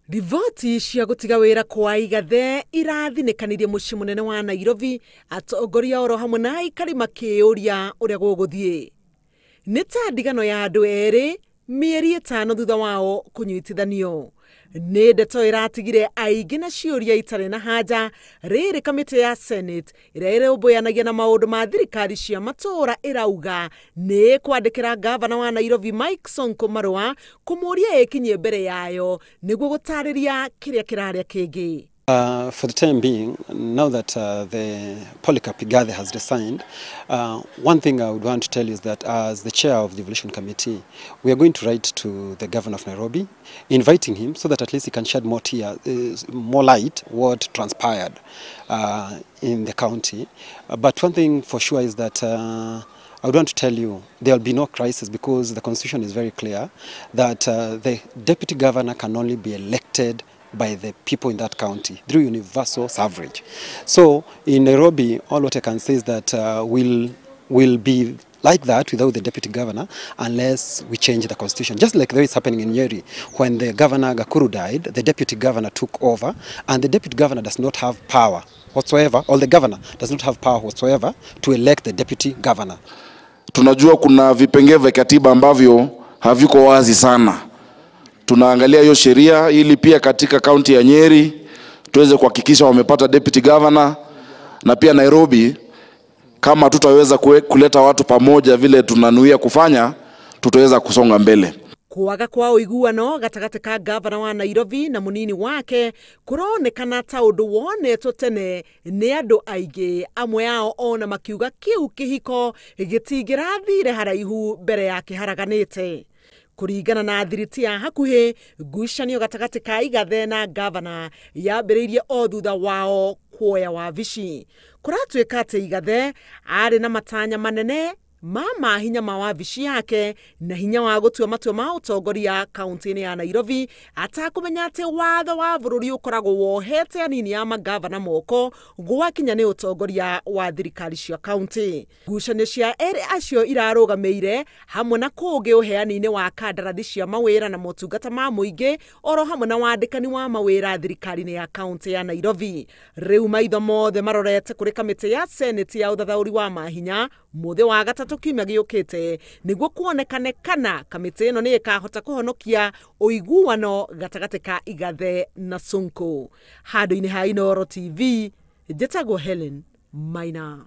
Riboti cia gũtiga wĩra kwa Igathe irathinĩkanirie mũciĩ mũnene wa Nairobi, atongoria oro hamwe na aikari makĩũria ũrĩa gũgũthiĩ. Nĩ ta ndigano ya andũ erĩ mĩeri 5 thutha wao kũnyitithanio. Nĩ ndeto ĩratigire aingĩ na ciũria itarĩ na haja rĩrĩ kamĩtĩ ya Senate ĩrĩa ĩrũmbũyanagia na maũndũ ma thirikari cia matũũra ĩrauga nĩ kwandĩkĩra gavana wa Nairobi Mike Sonko marũa kũmũũria ĩkinyie mbere yayo nĩguo gũtarĩria kĩrĩa kĩrarĩa kĩngĩ. For the time being, now that the Polycarp Igathe has resigned, one thing I would want to tell you is that as the chair of the Devolution Committee, we are going to write to the governor of Nairobi, inviting him so that at least he can shed more light what transpired in the county. But one thing for sure is that I would want to tell you there will be no crisis, because the constitution is very clear that the deputy governor can only be elected by the people in that county through universal suffrage. So in Nairobi, all what I can say is that we'll be like that without the deputy governor unless we change the constitution. Just like the way it's happening in Nyeri. When the governor Gakuru died, the deputy governor took over, and the deputy governor does not have power whatsoever, or the governor does not have power whatsoever to elect the deputy governor. Tunajua kuna vipengee vya katiba ambavyo haviko wazi sana. Tunaangalia hiyo sheria ili pia katika kaunti ya Nyeri tuweze kuhakikisha wamepata deputy governor, na pia Nairobi kama tutaweza kuleta watu pamoja vile tunanuia kufanya, tutaweza kusonga mbele. Kwaga kwa ũiguano gatagatĩ ka gavana wa Nairobi na mũnini wake kũronekana ta ũndũ wonetwo tene nĩ andũ aingĩ, amwe ao ona makiuga kĩu kĩhiko gĩtingĩrathire haraihu mbere ya kĩharaganĩte. Kũringana na thiriti ya hakuhĩ, ngucanio gatagatĩ ka Igathe na gavana yambĩrĩirie o thutha wao kuoya wabici. Kũratuĩka atĩ Igathe arĩ na matanya manene ma mahinya ma wabici yake na hinya wa gũtua matua ma ũtongoria kaunti-inĩ ya Nairobi, atakũmenya atĩ watho wa bũrũri ũkoragwo wohete anini a magavana moko gwakinya nĩ ũtongoria wa thirikari cia kaunti. Ngucanio cia erĩ acio irarũgamĩire hamwe na kũngĩ ũheani-inĩ wa kandarathi cia mawĩra na motungata ma mũingĩ oro hamwe na wandĩkani wa mawĩra thirikari-inĩ ya kaunti ya Nairobi. Rĩu maitho mothe marorete kũrĩ kamĩtĩ ya Senate ya ũthathaũri wa mahinya mũthĩ wa gatatũ kiumia gĩũkĩte nĩguo kuonekane kana kamĩtĩ ĩno nĩ ĩkahota kũhonokia ũiguano gatagatĩ ka Igathe na Sonko. Handũ-inĩ ha Inooro TV, njĩtagwo Helen Maina.